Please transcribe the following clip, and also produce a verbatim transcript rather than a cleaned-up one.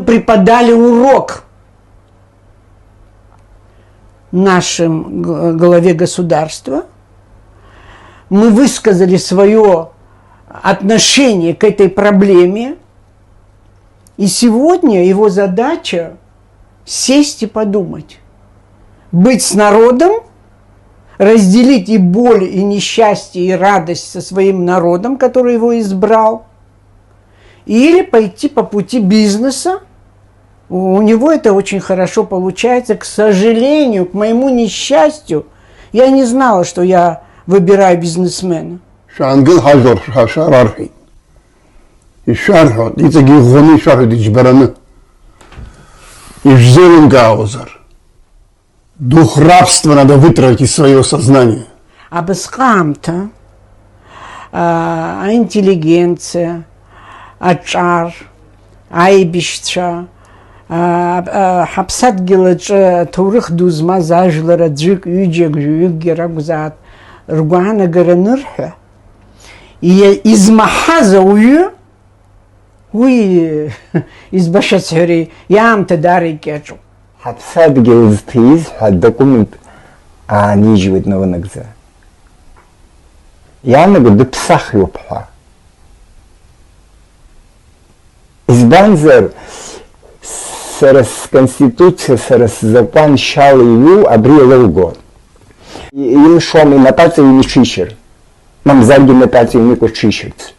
преподали урок нашим г-, главе государства. Мы высказали свое отношение к этой проблеме. И сегодня его задача сесть и подумать. Быть с народом, разделить и боль, и несчастье, и радость со своим народом, который его избрал, или пойти по пути бизнеса. У него это очень хорошо получается. К сожалению, к моему несчастью, я не знала, что я выбираю бизнесмена. Шәаангыл, ҳажәлар, ҳәа шәарарҳәеит. Ишәарҳәоит, иҵегьы иӷәӷәаны ишәарҳәоит, иџьбараны. Ишәзеилымкаауазар, дух рабства надо вытравить из своего сознания. Абасҟаамҭа, аа, аинтеллигенциа, аҿар, аибашьцәа, аа, аа, ҳаԥсадгьыл аҿы аҭоурых ду змаз ажәлар аӡәык, ҩыџьак, жәаҩыкгьы ракәзаат, ргәаанагара анырҳәа, иа-, измаҳаз ауаҩы, уи, избашьацҳәари, иаамҭа даара икьаҿуп. Ҳаԥсадгьыл зҭиз ҳәа документ аанижьуеит наунагӡа. Иаанаго дыԥсахҩуп ҳәа. Избанзар, сара сконституциа, сара сзакәан шьала иҩу абри еилоуго. И-, имшуам, инапаҵаҩын иҽишьыр, мамзаргьы инапаҵаҩын икәа ҽишьырц.